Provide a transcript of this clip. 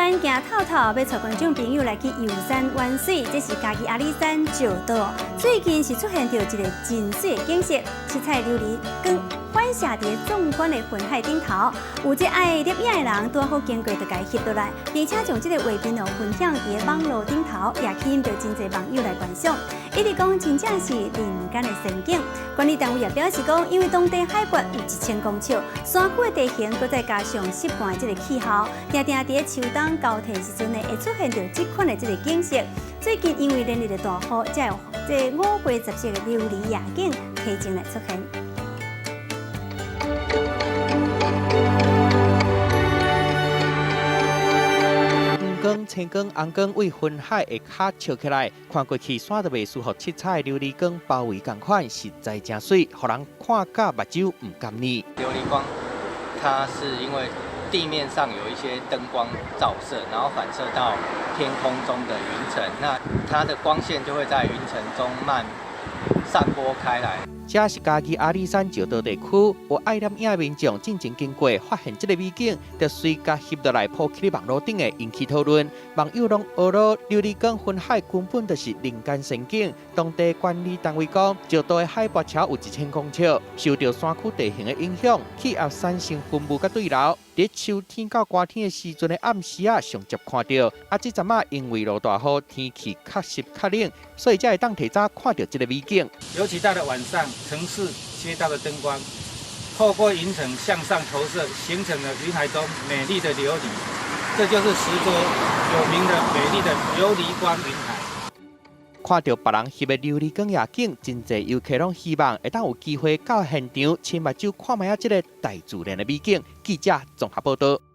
咱行透透，欲帶觀眾朋友來去遊山玩水。這是嘉義阿里山石道，最近是出現著一个真媠的景色，七彩琉璃光反射佇壯觀的雲海頂頭。有這愛攝影的人拄好經過，就共翕落來，並且將這个畫面哦分享佇網路頂頭，也吸引著真濟網友來觀賞。一直講真正是人間的仙境。管理單位也表示講，因為當地海拔有1000公尺，山區的地形，閣再加上濕寒的這个氣候，定定佇秋冬交替時陣呢，會出現著這款的這个景色。最近因為連日的大雨，才有這五花十色的琉璃夜景提前來出現。黃光、青光、紅光對雲海下跤照起來，看過去山都袂輸予七彩琉璃光包圍仝款，實在誠媠，予人看甲目睭毋甘膩。琉璃光，它是因為地面上有一些燈光照射，然後反射到天空中的雲層，那它的光線就會在雲層中慢散播開來。這是嘉義阿里山石道地區，有愛攝影民眾進前經過，發現這个美景，就隨共翕落來，鋪起網路頂的引起討論。網友攏學咯，琉璃光雲海根本就是人間仙境。當地管理單位講，石道的海拔超有1000公尺，受著山區地形的影響，氣壓產生雲霧佮對流。佇秋天到寒天的時陣的暗時仔，上捷看著。啊，這陣仔因為落大雨，天氣較濕較冷，所以才會當提早看著這个美景。尤其到了晚上，城市街道的燈光透過雲層向上投射，形成了雲海中美麗的琉璃。這就是石州有名的美麗的琉璃光雲海。看著別人翕的琉璃光夜景，真濟遊客攏希望會當有機會到現場，親目睭看覓仔這个大自然的美景。記者綜合報道。